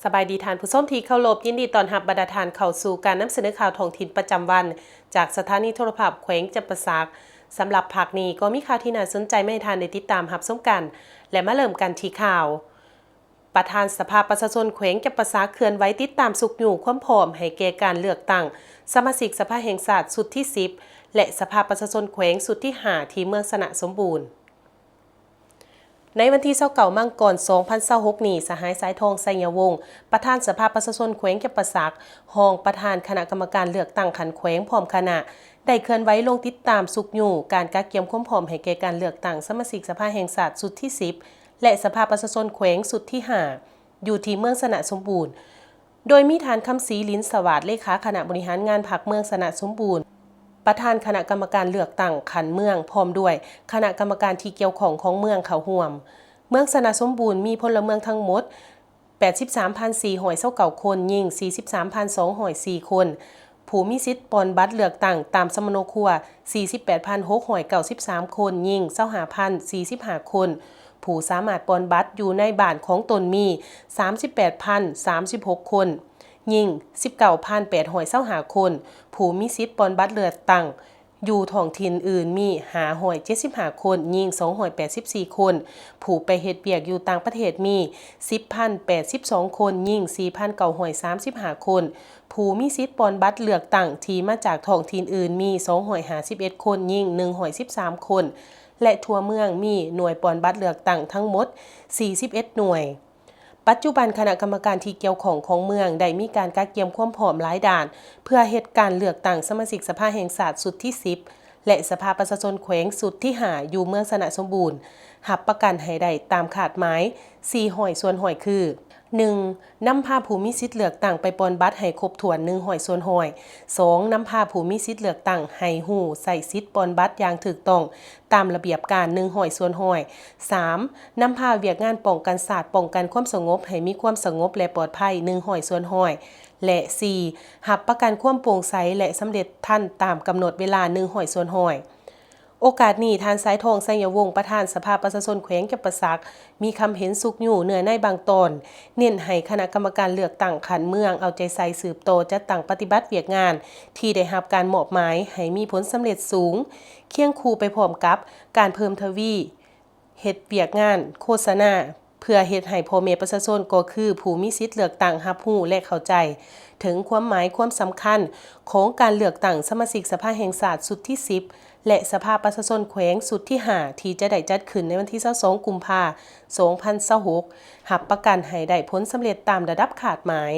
ສະບາຍດີທ່ານຜູ້ຊົມທີ່ເຄົາລົບ, ຍິນດີຕ້ອນຮັບບັນດາທ່ານເຂົ້າສູ່ການນຳສະເໜີຂ່າວທ້ອງຖິ່ນປະຈຳວັນ ຈາກສະຖານີໂທລະພາບແຂວງຈຳປາສັກ. ສຳລັບພາກນີ້ກໍມີຂ່າວທີ່ໜ້າສົນໃຈມາໃຫ້ທ່ານໄດ້ຕິດຕາມຮັບຊົມກັນ ແລະ ມາເລີ່ມກັນທີ່ຂ່າວ. ປະທານສະພາປະຊາຊົນແຂວງຈຳປາສັກເຄື່ອນໄຫວຕິດຕາມຊຸກຍູ້ຄວາມພ້ອມໃຫ້ແກ່ການເລືອກຕັ້ງສະມາຊິກສະພາແຫ່ງຊາດຊຸດທີສິບ ແລະ ສະພາປະຊາຊົນແຂວງຊຸດທີຫ້າ ທີ່ເມືອງຊະນະສົມບູນ. ໃນວັນທີຊາວເກົ້າ ມັງກອນ ສອງພັນຊາວຫົກນີ້, ສະຫາຍ ສາຍທອງ ໄຊຍະວົງ ປະທານສະພາປະຊາຊົນແຂວງຈຳປາສັກ, ຮອງປະທານຄະນະກຳມະການເລືອກຕັ້ງຂັ້ນແຂວງ ພ້ອມຄະນະ ໄດ້ເຄື່ອນໄຫວລົງຕິດຕາມຊຸກຍູ້ການກະກຽມຄວາມພ້ອມໃຫ້ແກ່ການເລືອກຕັ້ງສະມາຊິກສະພາແຫ່ງຊາດຊຸດທີສິບ ແລະ ສະພາປະຊາຊົນແຂວງຊຸດທີຫ້າ ຢູ່ທີ່ເມືອງຊະນະສົມບູນ. ໂດຍມີທ່ານ ຄຳສີ ລິນສະຫວາດ ເລຂາຄະນະບໍລິຫານງານພັກເມືອງຊະນະສົມບູນ, ປະທານຄະນະກຳມະການເລືອກຕັ້ງຂັ້ນເມືອງ ພ້ອມດ້ວຍຄະນະກຳມະການທີ່ກ່ຽວຂ້ອງຂອງເມືອງເຂົ້າຮ່ວມ. ເມືອງຊະນະສົມບູນມີພົນລະເມືອງທັງໝົດ ແປດສິບສາມພັນສີ່ຮ້ອຍຊາວເກົ້າຄົນ, ຍິງ ສີ່ສິບສາມພັນສອງຮ້ອຍສີ່ຄົນ, ຜູ້ມີສິດປ່ອນບັດເລືອກຕັ້ງຕາມສຳມະໂນຄົວ ສີ່ສິບແປດພັນຫົກຮ້ອຍເກົ້າສິບສາມຄົນ, ຍິງ ຊາວຫ້າພັນສີ່ສິບຫ້າຄົນ, ຜູ້ສາມາດປ່ອນບັດຢູ່ໃນບ້ານຂອງຕົນມີ ສາມສິບແປດພັນສາມສິບຫົກຄົນ, ຍິງ ສິບເກົ້າພັນແປດຮ້ອຍຊາວຫ້າຄົນ, ຜູ້ມີສິດປ່ອນບັດເລືອກຕັ້ງຢູ່ທ້ອງຖິ່ນອື່ນມີ ຫ້າຮ້ອຍເຈັດສິບຫ້າຄົນ, ຍິງ ສອງຮ້ອຍແປດສິບສີ່ຄົນ, ຜູ້ໄປເຮັດວຽກຢູ່ຕ່າງປະເທດມີ ສິບພັນແປດສິບສອງຄົນ, ຍິງ ສີ່ພັນເກົ້າຮ້ອຍສາມສິບຫ້າຄົນ, ຜູ້ມີສິດປ່ອນບັດເລືອກຕັ້ງທີ່ມາຈາກທ້ອງຖິ່ນອື່ນມີ ສອງຮ້ອຍຫ້າສິບເອັດຄົນ, ຍິງ ໜຶ່ງຮ້ອຍສິບສາມຄົນ ແລະ ທົ່ວເມືອງມີໜ່ວຍປ່ອນບັດເລືອກຕັ້ງທັງໝົດ ສີ່ສິບເອັດໜ່ວຍ. ປັດຈຸບັນຄະນະກຳມະການທີ່ກ່ຽວຂ້ອງຂອງເມືອງໄດ້ມີການກະກຽມຄວາມພ້ອມຫຼາຍດ້ານ ເພື່ອເຮັດການເລືອກຕັ້ງສະມາຊິກສະພາແຫ່ງຊາດຊຸດທີສິບ ແລະ ສະພາປະຊາຊົນແຂວງຊຸດທີຫ້າ ຢູ່ເມືອງຊະນະສົມບູນ ຮັບປະກັນໃຫ້ໄດ້ຕາມຄາດໝາຍສີ່ຮ້ອຍສ່ວນຮ້ອຍຄື: ໜຶ່ງ ນຳພາຜູ້ມີສິດເລືອກຕັ້ງໄປປ່ອນບັດໃຫ້ຄົບຖ້ວນໜຶ່ງຮ້ອຍສ່ວນຮ້ອຍ, ສອງ ນຳພາຜູ້ມີສິດເລືອກຕັ້ງໃຫ້ຮູ້ໃຊ້ສິດປ່ອນບັດຢ່າງຖືກຕ້ອງຕາມລະບຽບການໜຶ່ງຮ້ອຍສ່ວນຮ້ອຍ, ສາມ ນຳພາວຽກງານປ້ອງກັນຊາດ, ປ້ອງກັນຄວາມສະຫງົບໃຫ້ມີຄວາມສະຫງົບ ແລະ ປອດໄພໜຶ່ງຮ້ອຍສ່ວນຮ້ອຍ ແລະ ສີ່ ຮັບປະກັນຄວາມໂປ່ງໃສ ແລະ ສຳເລັດທັນຕາມກຳນົດເວລາໜຶ່ງຮ້ອຍສ່ວນຮ້ອຍ. ໂອກາດນີ້, ທ່ານ ສາຍທອງ ໄຊຍະວົງ ປະທານສະພາປະຊາຊົນແຂວງຈຳປາສັກ ມີຄຳເຫັນຊຸກຍູ້ເນື້ອໃນບາງຕອນ, ເນັ້ນໃຫ້ຄະນະກຳມະການເລືອກຕັ້ງຂັ້ນເມືອງເອົາໃຈໃສ່ສືບຕໍ່ຈັດຕັ້ງປະຕິບັດວຽກງານທີ່ໄດ້ຮັບການມອບໝາຍໃຫ້ມີຜົນສຳເລັດສູງ, ຄຽງຄູ່ໄປພ້ອມກັບການເພີ່ມທະວີເຮັດວຽກງານໂຄສະນາ ເພື່ອເຮັດໃຫ້ພໍ່ແມ່ປະຊາຊົນ ກໍຄືຜູ້ມີສິດເລືອກຕັ້ງ ຮັບຮູ້ ແລະ ເຂົ້າໃຈເຖິງຄວາມໝາຍຄວາມສຳຄັນຂອງການເລືອກຕັ້ງສະມາຊິກສະພາແຫ່ງຊາດຊຸດທີສິບ ແລະ ສະພາປະຊາຊົນແຂວງຊຸດທີຫ້າ ທີ່ຈະໄດ້ຈັດຂຶ້ນໃນວັນທີຊາວສອງ ກຸມພາ ສອງພັນຊາວຫົກ ຮັບປະກັນໃຫ້ໄດ້ຜົນສຳເລັດຕາມລະດັບຄາດໝາຍ.